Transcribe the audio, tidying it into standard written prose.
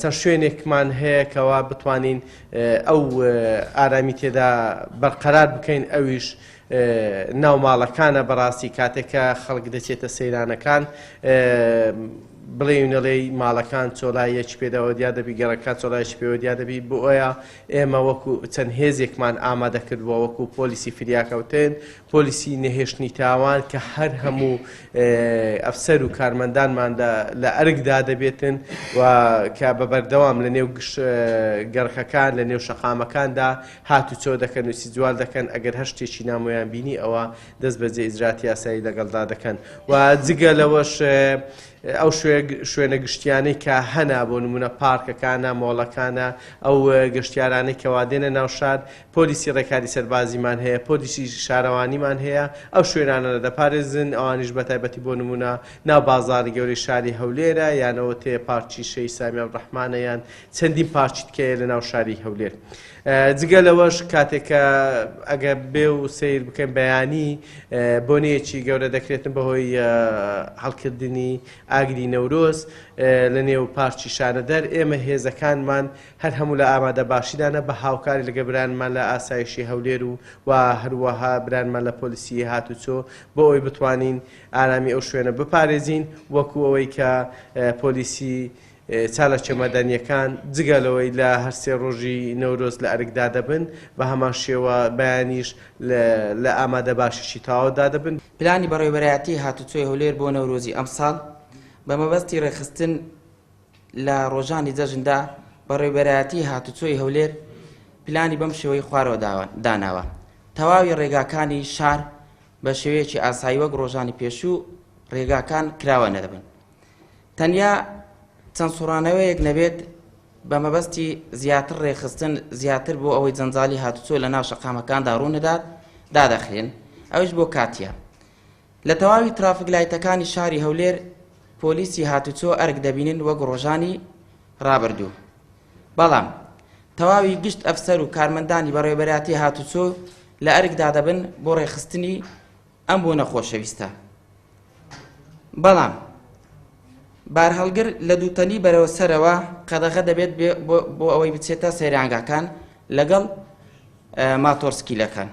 چەند شوێنێکمان هەیە کەوا بتوانین ئەو ئارامی تێدا بەرقەرار بکەین، ئەویش ناو ماڵەکانە. بەڕاستی کاتێک کە خەڵک دەچێتە سەیرانەکان بڵێ نەڵێی ماڵەکان چۆلایەکی پێداوە دیار دەبی، گەڕەکان چۆلایەکی پێوە دیار دەبی. بۆیە ئێمە وەکو چەند هێزێکمان ئامادە کردووە، وەکو پۆلیسی فریاکەوتن، پۆلیسی نەهێشتنی تاوان، کە هەر هەموو ئەفسەر و کارمەندانمان لە ئەرکدا دەبێتن و کە بە بەردەوام لە نێو گەڕەکەکان، لە نێو شەقامەکاندا هاتوچۆ دەکەن و سیجوال دەکەن. ئەگەر هەر شتێکی نامۆیان بینی ئەوە دەست بەجێ ئیجرات یاسایی لەگەڵدا دەکەن. و جگە لەوەش ئەو شوێنە گشتیانەی کە هەنا، بۆ نمونە پارکەکانە، مۆڵەکانە، ئەو گەشتیارانەی کەوا دێنە ناو شار، پۆلیسی ڕێکاری سەربازیمان هەیە، پۆلیسی شارەوانیمان هەیە، ئەو شوێنانە دەپارێزن. ئەوانیش بە تایبەتی بۆ نمونە ناو بازاری گەورەی شاری هەولێرە، یانەوە تێ پارکی شەهید سامی عەبدولڕەحمانە، یان چەندین پارکی تکەیە لە ناو شاری هەولێر. جگە لەوەش کاتێک کە ئەگە بێ و سیر بکەین بەیانی بۆنەیەکی گەورە دەکرێتن بەهۆی هەڵکردنی ئاگری نەورۆز لە نێو پارکی شانەدەر، ئێمە هێزەکانمان هەر هەموو لە ئامادە باشیدانە بە هاوکاری لەگە برانمان لە ئاسایشی هەولێر و و هەروەها برانمان لە پۆلیسی هاتوچۆ بۆ ئەوەی بتوانین ئارامی ئەو شوێنە بپارێزین، وەکو ئەوەی کە پۆلیسی چالاکیە مەدەنیەکان جگە لەوەی لە هەر سێ ڕۆژی نەورۆز لە ئەرکدا دەبن، بە هەمان شێوە بەیانیش لە ئامادە باشیی تەواودا دەبن. پلانی بەڕێوەبەرایەتی هاتوچۆی هەولێر بۆ نەورۆزی ئەمساڵ، بە مەبەستی ڕێکخستن لە ڕۆژانی جەژندا، بەڕێوەبەرایەتی هاتوچۆی هەولێر پلانی بەم شێوەی خوارەوە داناوە، تەواوی ڕێگاکانی شار بە شێوەیەکی ئاسایی وەک ڕۆژانی پێشوو ڕێگاکان کراوە نەدەبن، تەنیا چەند سوڕانەوەیەک نەبێت بە مەبەستی زیاتر ڕێکخستن، زیاتر بۆ ئەوەی جەنجاڵی هاتوچۆ لە ناو شەقامەکاندا ڕوونەدات دادەخرێن، ئەویش بۆ کاتیە. لە تەواوی ترافیک لایتەکانی شاری هەولێر پۆلیسی هاتوچۆ ئەرک دەبینن وەک ڕۆژانی ڕابردوو، بەڵام تەواوی گشت ئەفسەر و کارمەندانی بەڕێوەبەرایەتی هاتوچۆ لە ئەرکدا دەبن بۆ ڕێکخستنی ئەم بۆنە خۆشەویستە. بەڵام بارهەڵگر لە دووتەنی بەرەوە سەرەوە قەدەغە دەبێت بۆ ئەوەی بچێتە سەیرانگاکان لەگەڵ ماتۆرسکیلەکان.